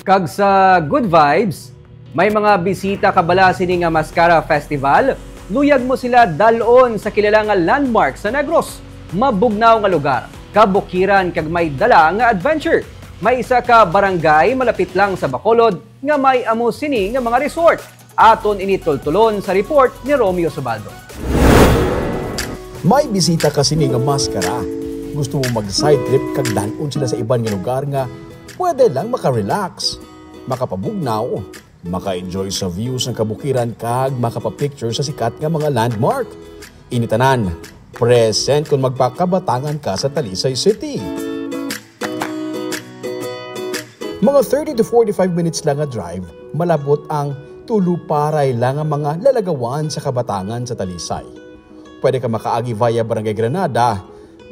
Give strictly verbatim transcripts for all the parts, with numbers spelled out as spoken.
Kag sa good vibes, may mga bisita ka bala sini nga Mascara Festival? Luyag mo sila dal-on sa kilala nga landmark sa Negros. Mabugnaw nga lugar, kabukiran kag may dala nga adventure. May isa ka barangay malapit lang sa Bacolod nga may amo sini nga mga resort. Aton ini tultulon sa report ni Romeo Subaldo. May bisita ka sini nga Mascara? Gusto mo mag-side trip kag dal-on sila sa iban nga lugar nga pwede lang maka-relax, makapabugnaw, maka-enjoy sa views sang kabukiran kag makapa-picture sa sikat nga mga landmark? Ini tanan, present kon magpakabatangan ka sa Talisay City. Mga thirty to forty-five minutes lang nga drive, malabot ang tuluparay lang nga mga lalagawan sa kabatangan sa Talisay. Pwede ka makaagi via Barangay Granada,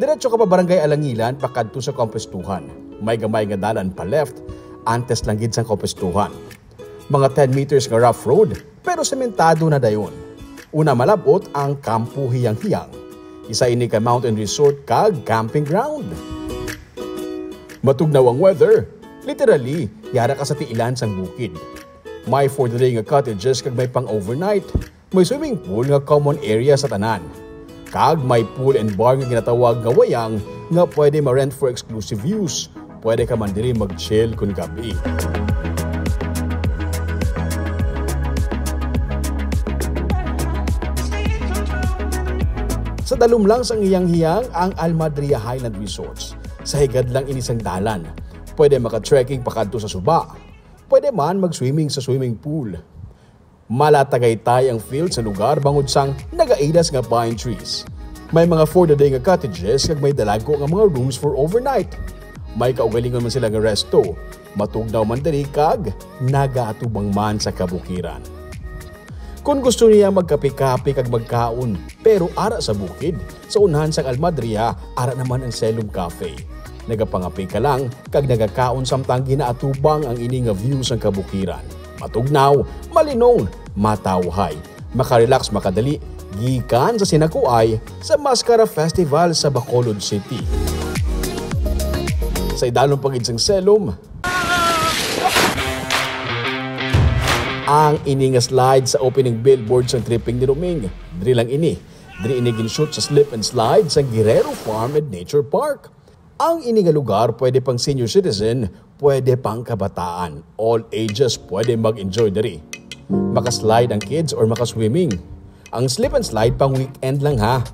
diretso ka pa Barangay Alangilan pakadto sa Kampuestuhan. May gamay nga dalan pa left, antes lang gid sang Kampuestuhan. Mga ten meters nga rough road, pero sementado na dayon. Una, malabot ang Campo Hiyang-Hiyang. Isa ini ka mountain resort kag camping ground. Matugnaw ang weather. Literally, yara ka sa tiilan sang bukid. May four-day nga cottages kag may pang-overnight. May swimming pool nga common area sa tanan. Kag may pool and bar nga ginatawag nga wayang nga pwede ma-rent for exclusive use. Pwede ka man diri mag-chill kon gab-i. Sa dalom lang sang Hiyang-Hiyang ang Almadria Highland Resorts. Sa higad lang ini sang dalan. Pwede maka-trekking pakadto sa suba. Pwede man mag-swimming sa swimming pool. Mala Tagaytay ang feel sa lugar bangod sang nagailas nga pine trees. May mga for the day nga cottages kag may dalago nga mga rooms for overnight. May kaugalingon man sila nga resto. Matugnaw man diri kag nagaatubang man sa kabukiran. Kon gusto niya magkape-kape kag magkaon, pero ara sa bukid, sa unhan sang Almadria, ara naman ang Selum Cafe. Nagapangape ka lang kag nagakaon samtang ginaatubang ang ini nga view sang kabukiran. Matugnaw, malinong, matawhay. Makarelax makadali gikan sa Sinakuay sa Mascara Festival sa Bacolod City. Sa idalom pa gid sang Selum, ang ini nga slide sa opening billboard sang tripping ni Roming. Diri lang ini. Diri ini gin-shoot sa slip and slide sa Guerrero Farm and Nature Park. Ang ini nga lugar pwede pang senior citizen, pwede pang kabataan. All ages pwede mag-enjoy diri. Maka-slide ang kids or maka-swimming. Ang slip and slide pang weekend lang ha.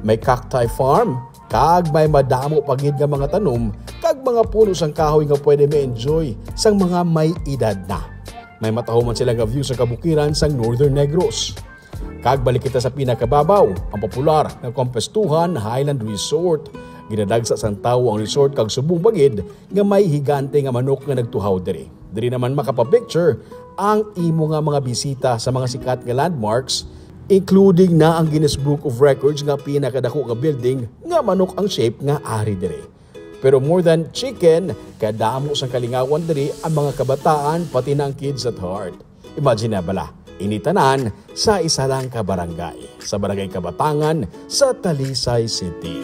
May cacti farm, kag may madamo pa gid nga mga tanom, kag mga puno sang kahoy nga pwede ma-enjoy sang mga may edad na. May matahuman sila nga view sa kabukiran sang Northern Negros. Kag balik kita sa pinakababaw, ang popular nga Kampuestuhan Highland Resort. Ginadagsa sang tawo ang resort kag subong pa gid nga may higante nga manok nga nagtuhaw diri. Diri naman makapapicture ang imo nga mga bisita sa mga sikat nga landmarks, including na ang Guinness Book of Records nga pinakadako nga building nga manok ang shape nga ari diri. Pero more than chicken, kadamo sang kalingawan diri ang mga kabataan, pati na ang kids at heart. Imagine na bala, ini tanan sa isa lang ka barangay, sa Barangay Kabatangan sa Talisay City.